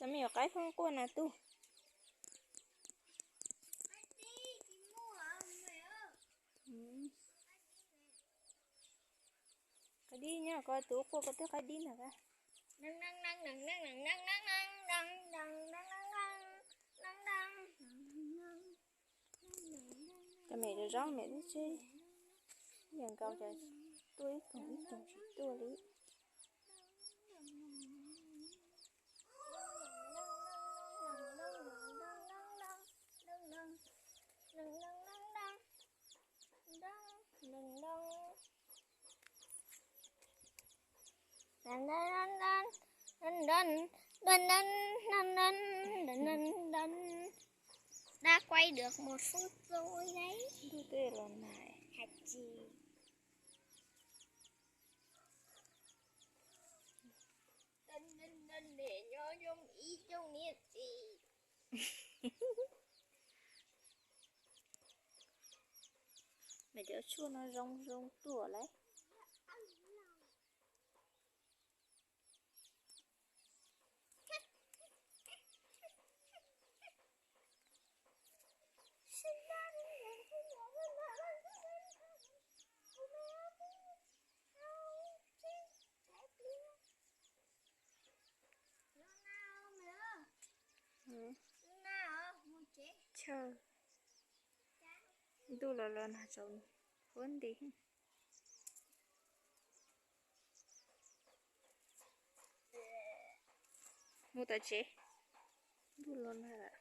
Cov me nyuam qaib pheej quaj na tub. Qaib dib nyob ko, tus quaj ko twb qaib dib ntag. Cov me zoo zoo me tib si, yeej nkaus cas tuaj ib koog ib koog tsis tuaj li. Đã quay được một phút rồi đấy. Ntuj twb los nag. Hais tsis. Đinh, đinh, đinh, để nyob yooj ib yooj niam txiv. Mas cov tshuaj no zoo zoo tuaj lawm. Chaw, ntuj los los nag tsaus huab nti. Mus tom tsev, ntuj los nag lawm.